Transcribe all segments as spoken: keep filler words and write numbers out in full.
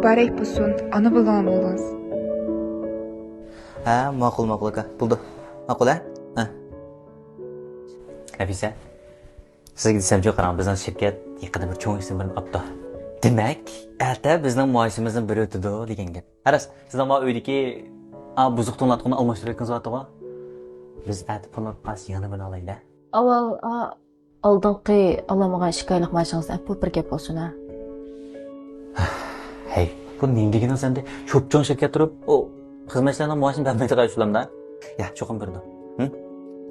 مۇبارەك بولسۇن، ئانا بولغان بولدىڭىز. ھە، ماقۇل، ماقۇل ئاكا. بولدى. ماقۇل، ھە؟ ھە. نەپىسە، سىزگە دېسەمچۇ، قاراڭ، بىزنىڭ شىركەت يېقىندا بىر چوڭ ئىشنى بىرنى ئاپتۇ. دېمەك، ئەتە بىزنىڭ مائاشىمىزنى بىر ئۆتىدۇ دېگەن گەپ. ھە راست، سىزنىڭ مانا ئۆيدىكى، ئا، بۇزۇق توڭلاتقۇنى ئالماشتۇرۇپ ئۆتكىنىز بارتىغۇ. بىز ئەتە پۇل ئاپقاس يېڭىنى بىرنى ئالايلى. ئاۋۋال، ئا، ئالدىنقى ئالالمىغان ئىككى ئايلىق مائاشىڭىزنى ئەپ بىر گەپ بولسۇن ھە. ھەي، بۇ نېمە دېگىنىڭ سەندە؟ چوپچوڭ شىركەت تۇرۇپ، ئۇ خىزمەتچىلەرنىڭ مائاشىنى بەرمەيدىغان شۇلامدا؟ يا، چوقۇم بېرىدۇ.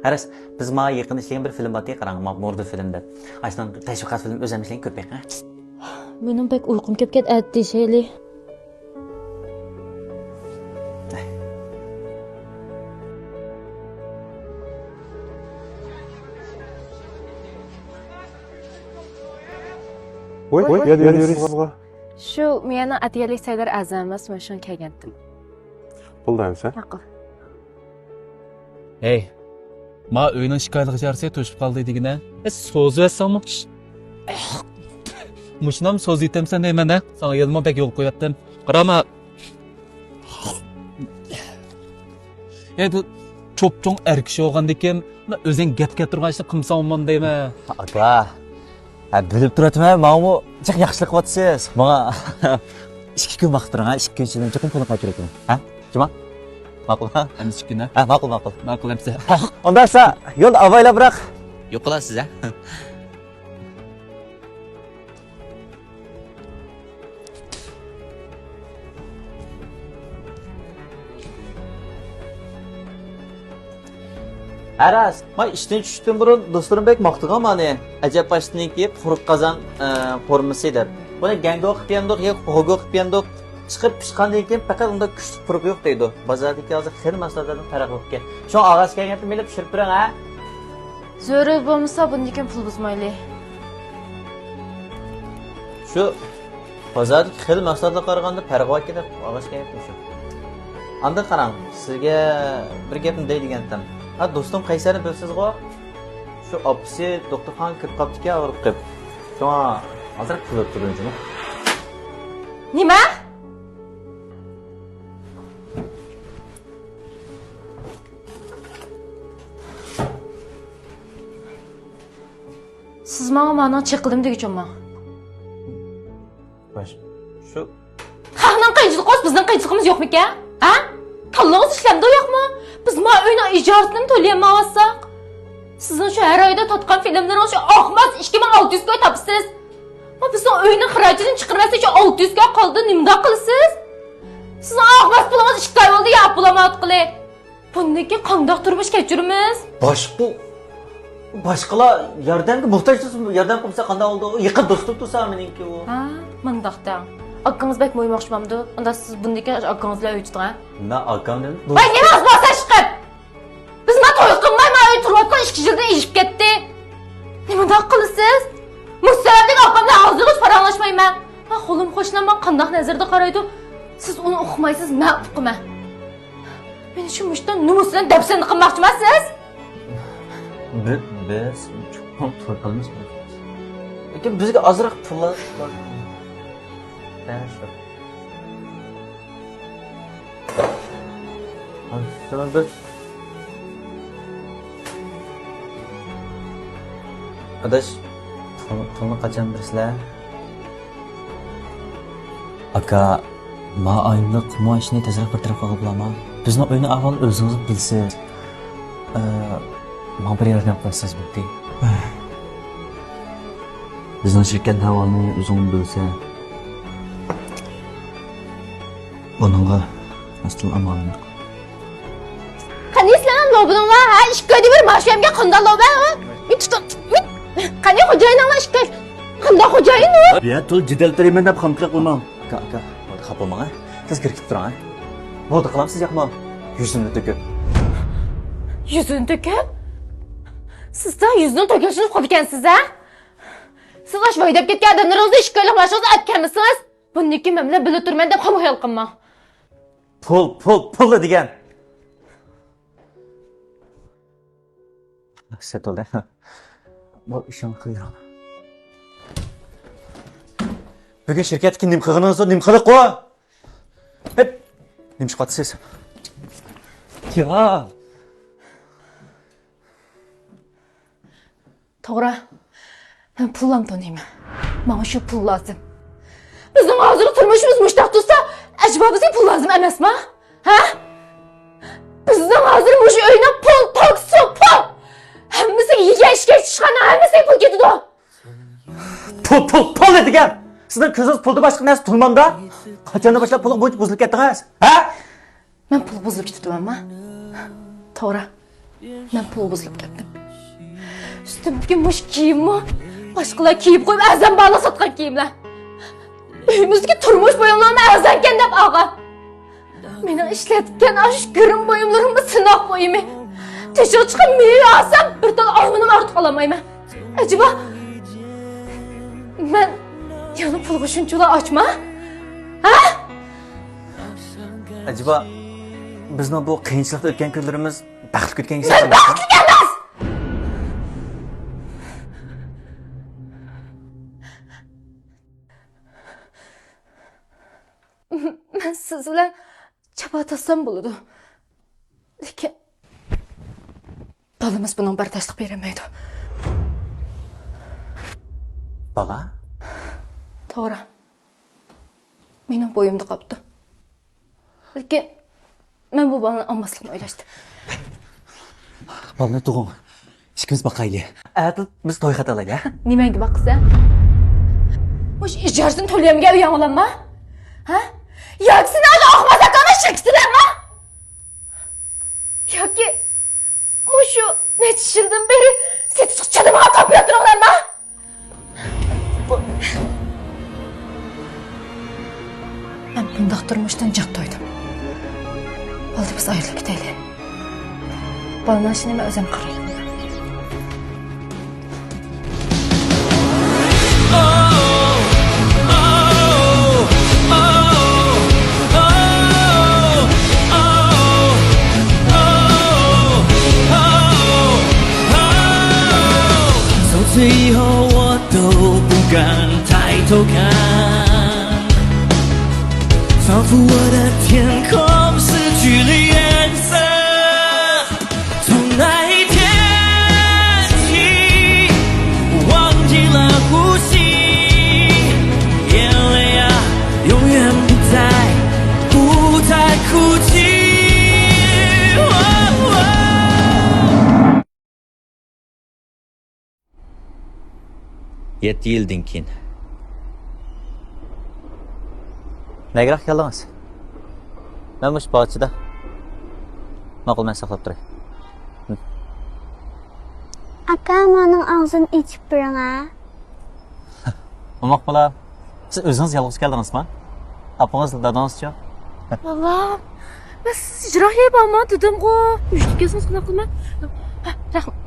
ھە راست، بىز ما يېقىندا ئىشلىگەن بىر فىلىم بارتى، قاراڭ، ما مودا فىلىم دەپ. ئاشۇنىڭ تەشۋىقات فىلىم ئۆزەم ئىشلەيمەن، كۆرۈپ بېقىڭ. مېنىڭ بەك ئۇيقۇم كەپ كەتتى، ئەتە دېيىشەيلى. ۋوي، ۋوي، يا، يا، يا، يا. شۇ مىيەنىڭ ئەتىگەنلىك سەيلەر ئەزەم ئەمەس، مەن شۇڭا كەلگەنتىم. بولدى ئەمسە. ماقۇل. ھەي، ما ئۆينىڭ ئىككى ئايلىق ئىجارىسى توشۇپ قالدى دېگىنە. ئە، سوزۇۋەتسەڭمۇ. مۇشۇنام سوزۇۋېتەمسەن دەيمەن ھە. ساڭا يەنىمۇ بەك يول قويۇۋەتتىم. قاراما. ئەي، بۇ چوپچوڭ ئەر كىشى بولغاندىكىن، مانا ئۆزۈڭ گەپ كەتۈرگەن ئىشنى قىلمىساڭ بولمامدۇ دەيمەن. ئاكا، ھە، بىلىپ تۇرۇۋاتىمەن، ماڭىمۇ جىق ياخشىلىق قىلىۋاتىسىز. ماڭا ئىككى كۈن ۋاقىت بېرىڭ، ھە، ئىككى كۈن ئىچىدە چوقۇم پۇلنى قايتۇرۇۋېتىمەن. ھە؟ جۇما؟ ماقۇل، ھە؟ ئەمدى ئىككى كۈن، ھە؟ ھە، ماقۇل، ماقۇل. ماقۇل ئەمسە. ئۇنداقسا، يولدا ئاۋايلاپراق. يوقىلاسىز، ھە؟ ھە راست، مانا ئىشتىن چۈشۈشتىن بۇرۇن دوستلىرىم بەك ماختىغان مانى. ئەجەب پاشتىنىڭكى قۇرۇق قازان، ئە، قورۇمىسى دەپ. بۇنى گەڭگو قىلىپ يەمدۇق يا خوگو قىلىپ يەمدۇق. چىقىپ پىشقاندىن كېيىن پەقەت ئۇندا كۈچلۈك پۇرىقى يوق دەيدۇ. بازاردىكى ھازىر خېلى مەھسۇلاتلاردىن پەرقلىنىدىكەن. شۇڭا ئاغاچ كەلگەنتىم ئېلىپ پىشۇرۇپ بېرىڭ، ھە؟ زۆرۈر بولمىسا بۇندىن كېيىن پۇل بۇزمايلى. شۇ بازاردىكى خېلى مەھسۇلاتلارغا قارىغاندا پەرقى باركەن دەپ ئاغاچ كەلگەنتىم شۇ. ئاندىن قاراڭ، سىزگە بىر گەپنى دەي دېگەنتىم. ھە، دوستۇم قەيسەرنى بىلىسىزغۇ؟ شۇ ئاپىسى دوختۇرخانىغا كىرىپ قاپتىكەن ئاغرىپ قېلىپ. شۇڭا ئازراق پۇل ئۆتتۈردۈم جۇمۇ. نېمە؟ سىز ماڭا مانىڭ چېقىلدىمۇ دېگۈچىمۇ؟ باش، شۇ. خەقنىڭ قىيىنچىلىقى بولسا بىزنىڭ قىيىنچىلىقىمىز يوقمىكەن؟ ھە؟ تاللىڭىز ئىشلەمدۇ يوقمۇ؟ بىز ما ئۆينىڭ ئىجارىسىنىمۇ تۆلىيەلمەيۋاتساق. سىزنىڭ شۇ ھەر ئايدا تارتقان فىلىملىرىڭىز شۇ ئاقماس ئىككى مىڭ ئالتە يۈز كوي تاپىسىز. ما بىزنىڭ ئۆينىڭ خىراجىتىنى چىقىرىۋەتسە شۇ ئالتە يۈز كوي قالىدۇ، نېمىنداق قىلىسىز؟ سىزنىڭ ئاقماس پۇلىڭىز ئىككى ئاي بولدى ياپ بولالمايۋاتقىلى. بۇندىن كېيىن قانداق تۇرمۇش كەچۈرىمىز؟ باشقا، باشقىلار ياردەمگە موھتاج تۇرسا، ياردەم قىلمىسا قانداق بولىدۇ؟ يېقىن دوستۇم تۇرسا مېنىڭكى ئۇ. ھا، مۇنداق دەڭ. ئاكىڭىز بەك مۇھىم ئوخشىمامدۇ؟ ئۇنداق سىز بۇندىن كېيىن ئاكىڭىز بىلەن ئۆي تۇتۇڭ، ھە؟ مەن ئاكام دېدىم. ۋاي، نېمىڭىز بولسا چىقىپ! بىز ما توي قىلماي، ما ئۆي تۇرۇۋاتقان ئىككى يىلدىن ئېشىپ كەتتى. نېمانداق قىلىسىز؟ مۇشۇ سەۋەبلىك ئاكام بىلەن ئاغزىغىچ پاراڭلاشمايمەن. ما قولۇم قوشنام ماڭا قانداق نەزەردە قارايدۇ؟ سىز ئۇنى ئۇقمايسىز، مەن ئۇقىمەن. مېنى شۇ مۇشتان نومۇس بىلەن دەپسەندە قىلماقچىمۇ سىز؟ بى-، بىز چوقۇم توي قىلىمىز. لېكىن بىزگە ئازراق پۇل لازىم. دەل شۇ. سەن بىر ئاداش، پۇل-، پۇلنى قاچان بېرىسىلەر؟ ئاكا، ما ئايلىق ما ئىشنى تېزرەك بىر تەرەپ قىلغىلى بولامدۇ؟ بىزنىڭ ئۆينىڭ ئەھۋالىنى ئۆزىڭىز بىلىسىز. ئە، ماڭا بىر ياردەم قىلسىڭىز بولدى. بىزنىڭ شىركەتنىڭ ئەھۋالىنى ئۆزۈڭمۇ بىلىسەن. بۇنىڭغا ئەسلى ئامالىم يوق. قېنى سىلەرنىڭ لوبىنىڭلار، ھە؟ ئىككى ئايدا بىر مائاش بەرمىگەن قانداق لوبى ئۇ؟ مېنى تۇتۇپ، مېنى، قېنى خوجايىنىڭلار ئىككى ئاي، قانداق خوجايىن ئۇ؟ بۇ يەردە تولا جېدەل تېرىيمەن دەپ خامتىلىق بولماڭ. ئاكا، ئاكا، بولدى، خاپا بولماڭ، ھە؟ تېز كىرىپ كېتىپ تۇرۇڭ، ھە؟ بولدى، قىلامسىز ياقمۇ؟ يۈزۈمنى تۆكۈپ. يۈزىنى تۆكۈپ؟ سىز تېخى يۈزىنى تۆكۈلۈشىنى قىلىدىكەنسىز، ھە؟ سىز ئاشۇ ھەيدەپ كەتكەن ئادەملىرىڭىزنى ئىككى ئايلىق مائاشىڭىزنى ئەپ كەلمىسىڭىز، بۇندىن كېيىن مەن بىلەن بىللە تۇرىمەن دەپ خام خىيال قىلماڭ. پۇل، پۇل، پۇل دېگەن. سەت بولدى. بۇ ئىشىڭنى قىلىۋېرىڭ. بۈگۈن شىركەتتىكى نېمە قىلغىنىڭىزنى نېمە قىلدۇققۇ؟ ھەپ! نېمە ئىش قىلىۋاتىسىز؟ يا! توغرا. مەن پۇللارنى تونۇيمەن. ماڭا شۇ پۇل لازىم. بىزنىڭ ھازىرقى تۇرمۇشىمىز مۇشۇنداق تۇرسا، ئەجەبا بىزگە پۇل لازىم ئەمەسما؟ ھە؟ بىزنىڭ ھازىر مۇشۇ ئۆينىڭ پۇل، توك، سۇ، پۇل! ھەممىسىگە، يېگەن ئىچكەن ئىشخانىنىڭ ھەممىسىگە پۇل كېتىدۇ. پۇل، پۇل، پۇل دېگەن! سىزنىڭ كۆزىڭىز پۇلدىن باشقا نەرسە تونۇمامدا؟ قاچاندىن باشلاپ پۇلغا بۇنچە بۇزۇلۇپ كەتتىڭىز؟ ھە؟ مەن پۇلغا بۇزۇلۇپ كېتىپتىمەنما؟ توغرا. مەن پۇلغا بۇزۇلۇپ كەتتىم. ئۈستۈمدىكى مۇشۇ كىيىممۇ باشقىلار كىيىپ قويۇپ ئەرزان باھالىق ساتقان كىيىملەر. ئۆيىمىزدىكى تۇرمۇش بۇيۇملارمۇ ئەرزانكەن دەپ ئالغان. مېنىڭ ئىشلەتكەن ئاشۇ گىرىم بۇيۇملىرىممۇ سىناق بۇيۇمى. تېشىغا چىقىپ مېۋە ئالسام، بىر تال ئالمىنىمۇ ئارتۇق ئالالمايمەن. ئەجەبا، مەن يەنە پۇلغا شۇنچىلا ئاچما؟ ھە؟ ئەجەبا، بىزنىڭ بۇ قىيىنچىلىقتا ئۆتكەن كۈنلىرىمىز بەختلىك ئۆتكەنگە مەن بەختلىك ئەمەس! مەن سىز بىلەن چاپا تارتسام بولىدۇ. لېكىن بالىمىز بۇنىڭغا بەرداشلىق بېرەلمەيدۇ. بالا؟ توغرا. مېنىڭ بويۇمدا قاپتۇ. لېكىن مەن بۇ بالىنى ئالماسلىقنى ئويلاشتىم. بالىنى تۇغۇڭ. ئىككىمىز باقايلى. ئەتە بىز توي خەت ئالايلى، ھە؟ نېمەڭگە باقىسەن؟ مۇشۇ ئىجارىسىنى تۆلىيەلمىگەن ئۆيۈڭ بولامما؟ ھە؟ ياكى سېنى ئانا ئاقماس ئاكاڭنىڭ شىركىتىدەما؟ ياكى مۇشۇ نەچچە يىلدىن بېرى سېتىشقا چىدىمىغان كومپيۇتېرىڭدەما؟ مەن بۇنداق تۇرمۇشتىن جىق تويدۇم. بولدى، بىز ئايرىلىپ كېتەيلى. بالىنىڭ ئىشىنى مەن ئۆزۈم قىلاي. يەتتە يىلدىن كېيىن. نەگىراق كەلدىڭىز؟ مەن مۇشۇ باغچىدا. ماقۇل، مەن ساقلاپ تۇراي. ئاكا، ماڭا ئاغزىنى ئېچىپ بېرىڭە. ئوماق بالا، سىز ئۆزىڭىز يالغۇز كەلدىڭىزما؟ ئاپىڭىز، دادىڭىزچۇ؟ بابا، مەن سىز يىراق يەرگە بارما دېدىمغۇ. ئۆچۈپ كەلسىڭىز قانداق قىلىمەن؟ ھە، رەھمەت.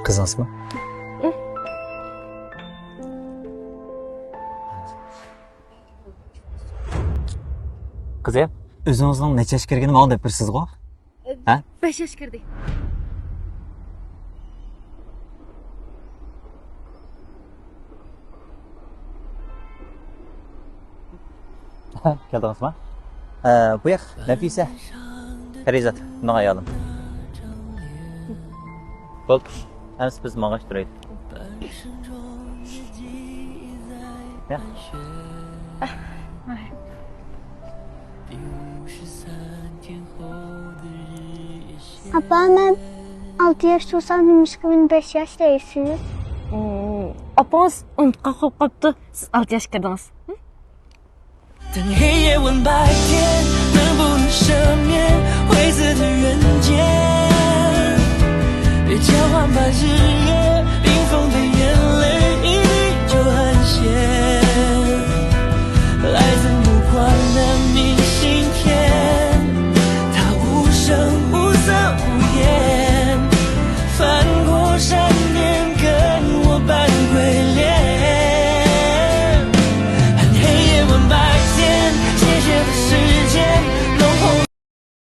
قىزىڭىزمۇ؟ قىزىم، ئۆزىڭىزنىڭ نەچچە ياشقا كىرگىنىنى ماڭا دەپ بېرىسىزغۇ؟ ھە؟ بەش ياش كىردى. كەلدىڭىزما؟ ئە، بۇ ياق نەپىسە. پەرىزات، مېنىڭ ئايالىم. بولدى. ئەمىسە بىز ماڭاي تۇرايلى. يا. ئاپا، مەن ئالتە ياش تۇرسام، نېمىشقا مېنى بەش ياش دەيسىز؟ ئاپىڭىز ئۇنتقاق بولۇپ قاپتۇ، سىز ئالتە ياشقا كىردىڭىز. 等黑夜问白天，能不能赦免灰色的人间？别交换白日